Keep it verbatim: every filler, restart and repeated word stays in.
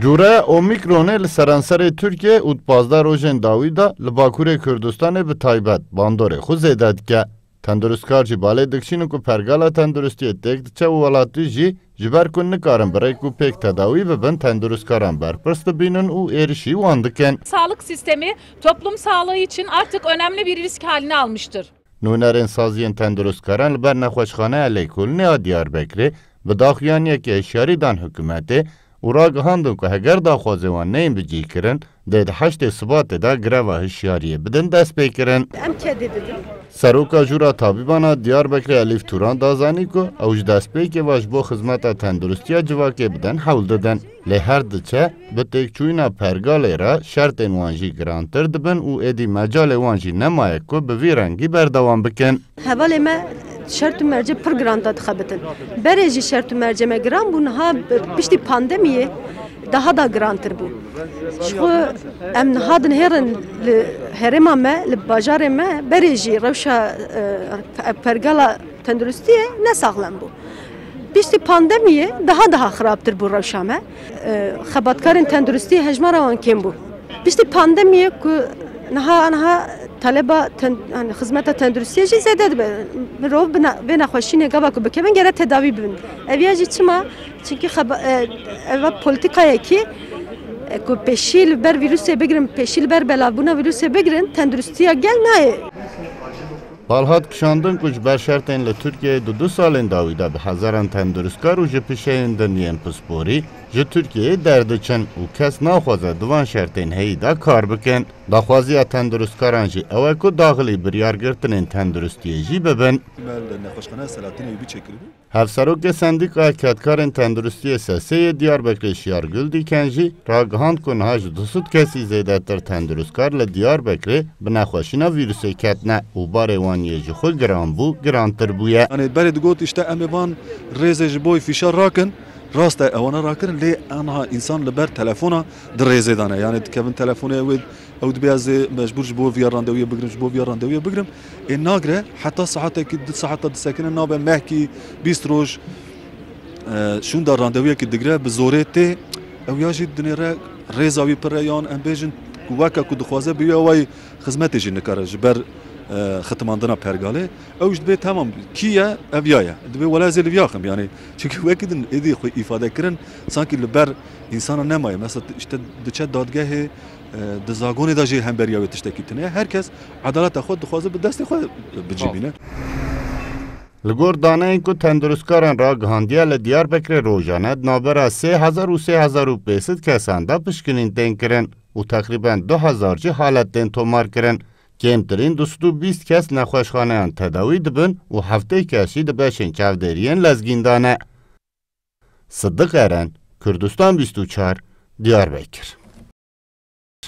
Cûreya Omîkronê li seranserê Tirkiyê û di pazdeh rojên dawî de li Bakurê Kurdistanê bi taybet bandorê xwe zêde dike. Tenduristkarî balê dikişînin ku pergala tenduristiyê têk diçe û welatî jî ji ber ku nikarin bi rêk û pêk tedawî bibin, tenduristkaran berpirs dibînin û êrişî wan dikin. Sağlık sistemi toplum sağlığı için artık önemli bir risk haline almıştır. Nûnerên saziyên tenduristkaran li ber Nexweşxaneya Lêkolînê ya Diyarbekirê bi daxuyaniyekê hişyarî dan hikûmetê û ragihandin ku heger daxwazê wan neyên bicihkirin, dê di heştê Sibatê de greva hişyariyê bidin destpêkirin. Em kedê didin. Seroka Jûra Tabîban a Diyarbekirê Elîf Turan da zanî ku ew ji destpêkê ve ji bo xizmeta tenduristiya civakê bidin hewl didin. Lê her diçe bi têkçûyîna pergalê re şertên wan jî girantir dibin û êdî mecalê wan jî nemaye ku bi vî rengî berdewam bikin. Hevalê me şert û mercê pir giran da dixebitin. Berê jî şert û mercê me giran bû, niha bi-, piştî pandemiyê daha da girantir bû. Ji xwe em niha dinihêrin li herêma me, li bajarê me, berê jî rewşa, e, pe-, pergala tenduristiyê ne saxlem bû. Piştî pandemiyê daha daha xirabtir bû rewşa me. E, xebatkarên tenduristiyê hejmara wan kêm bû. Piştî pandemiyê ku niha, niha taleba ten-, yani xizmeta tenduristiyê jî zêde dibe. Mirov bi ne-, vê nexweşînê gava ku bikevin gere tedawî bibin. Ev ya jî çima? Çimkî xeba-, e, eva polîtikayekî, e, ku pêşî li ber vîrusê bigirin, pêşî li ber belavbûna vîrusê bigirin, tenduristiya gel nayê. Bal hat kişandin ku ji ber şertên li Tirkiyeyê di du salên dawî de bi hezaran tendurustkar û ji pişeyên din yên pisporî ji Tirkiyeyê derdiçin û kes naxwaze di van şertên heyî de kar bikin. Daxwaziya tenduristkaran jî ew e ku daxilî biryargirtinên tenduristiyê jî bibin. Me li Nexweşxaneya Selahattinê wî çêkiribû. Hevserokê Sendîkaya Kedkarên Tenduristiyê SESE'yê Diyarbekirê Şiyar Gul Dîken jî ragihand ku niha ji du sed kesî zêdetir tendurustkar li Diyarbekirê bi nexweşîna vîrusê ketine û barê wan yê ji xwe giran bû, girantir bûye. Yanî berê digot, işte, em ê van rêzê ji bo fîşa rakin, rast e, ewana rakirin, lê aniha însan li ber telefona di rêzê de ne. Yanî dikevin telefonê wê, ew dibê ez ê mecbûr ji bo viya randevûyê bigrim, ji bo viya randevûyê bigrim. Ê nagre, heta saetekî, du saeta disekine, nabe mehkî, bîst roj, e, şûnda randevûyekî digre, bi zorê tê, ew ya jî dinêre rêza wî pir e, yan em bêjin ku weke ku dixwaze bi wê awayî xizmetê jî nikare ji ber, e, xitimandina pergalê. Ew jî dibê temam, kî ye, ev ya ye. Dibê wele ez ê li viya xim, yanî, çimkî wekî din êdî xwe îfade kirin, sankî li ber însana nemaye. Mesela, işte, diçe dadgehê, e, di zagonê de jî hemberiya wê tiştekî tune ye. Her kes edaleta xwe dixwaze bi destê xwe bicivîne. Li gor daneyên ku tenduristkaran ragihandiye, li Diyarbekirê rojane di navbera sê hezar û sê hezar û pênc sed kesan de pişkinîn tên kirin û teqrîben du hezar jî halet tên tomar kirin. Kêmtirîn du sed û bîst kes nexweşxaneyan tedawî dibin û heftê kes jî di beşên çavdêriyên lezgîn de ne. Sidiq Eren, Kurdistan bîst û çar, Diyarbekir.